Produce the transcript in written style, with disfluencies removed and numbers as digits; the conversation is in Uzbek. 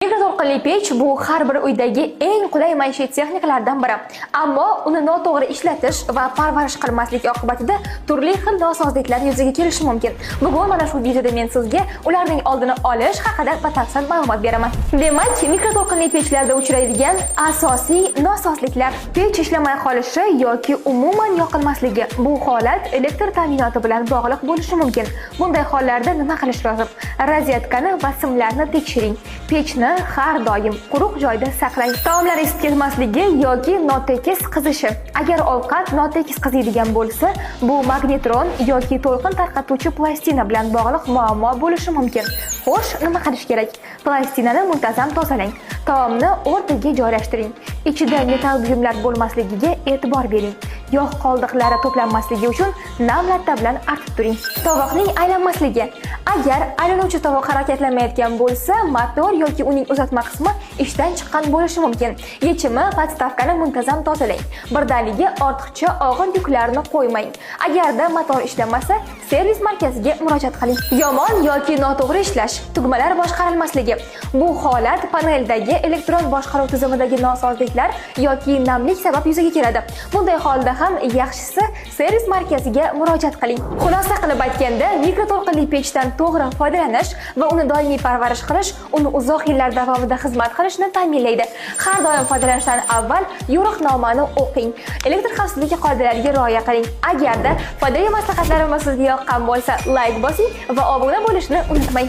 Mikroto'lqinli pech bu har bir uydagi eng qulay maishiy texnikalardan biri. Ammo uni noto'g'ri ishlatish va parvarish qilmaslik oqibatida turli xil nosozliklar yuzaga kelishi mumkin. Bugun mana shu videoda men sizga ularning oldini olish haqida batafsil ma'lumot beraman. Demak, mikroto'lqinli pechlarda uchraydigan asosiy nosozliklar: pech ishlamay qolishi yoki umuman yoqilmasligi. Bu holat elektr ta'minoti bilan bog'liq bo'lishi mumkin. Bunday hollarda nima qilish lozim? Rozetkani va simlarni tekshiring. Pechni har doim quruq joyda saqlang. Taomlar isib ketmasligi yoki notekis qizishi. Agar ovqat notekis qiziydigan bo'lsa, bu magnetron yoki to'lqin tarqatuvchi plastina bilan bog'liq muammo bo'lishi mumkin. Xo'sh, nima qilish kerak? Plastinani muntazam tozalang. Taomni o'rtaga joylashtiring. Ichida metall buyumlar bo'lmasligiga e'tibor bering. Yog' qoldiqlari to'planmasligi uchun nam latta bilan artib turing. Tovoqning aylanmasligi. Agar aylanuvchi tovoq harakatlanmayotgan bo'lsa, motor yoki uning uzatma qismi ishdan chiqqan bo'lishi mumkin. Yechimi: подставка ni muntazam tozalang. Birdaniga ortiqcha og'ir yuklarni qo'ymang. Agarda motor ishlamasa, servis markaziga murojaat qiling. Yomon yoki noto'g'ri ishlash, tugmalar boshqarilmasligi. Bu holat paneldagi elektron boshqaruv tizimidagi nosozliklar yoki namlik sabab yuzaga keladi. Bunday holda ham yaxshisi servis markaziga murojaat qiling. Xulosa qilib aytganda, mikroto'lqinli pechdan to'g'ri foydalanish va uni doimiy parvarish qilish uni uzoq yillar davomida xizmat qilishini ta'minlaydi. Har doim foydalanishdan avval yo'riqnomani o'qing. Elektr xavfsizligi qoidalariga rioya qiling. Agarda foydali maslahatlarimiz sizga yoqqan bo'lsa, layk bosing va obuna bo'lishni unutmang.